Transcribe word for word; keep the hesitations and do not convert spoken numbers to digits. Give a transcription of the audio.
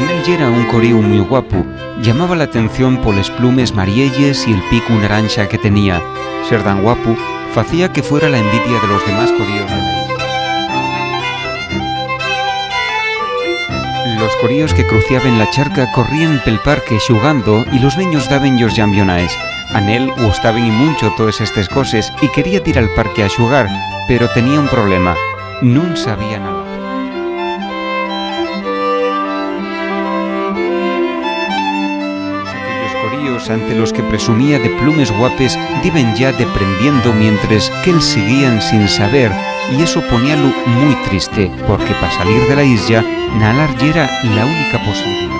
Él yera un coríu mui guapu, llamaba l'atención poles plumes marielles y el picu naranxa que tenía. Ser tan guapu facía que fuera la envidia de los demás coríos de la islla. Los coríos que cruciaben la charca corríen pel parque xugando y los neños dábenllos llambionaes. A nel gustaben y muncho toes estes coses y quería dir al parque a xugar, pero tenía un problema: nun sabía nadar. Aquellos coríos ante los que presumía de plumes guapes diben ya deprendiendo, mientres qu'el siguían sin saber, y eso poníalu mui triste, porque pa salir de la islla, nalar yera la única posibilidá.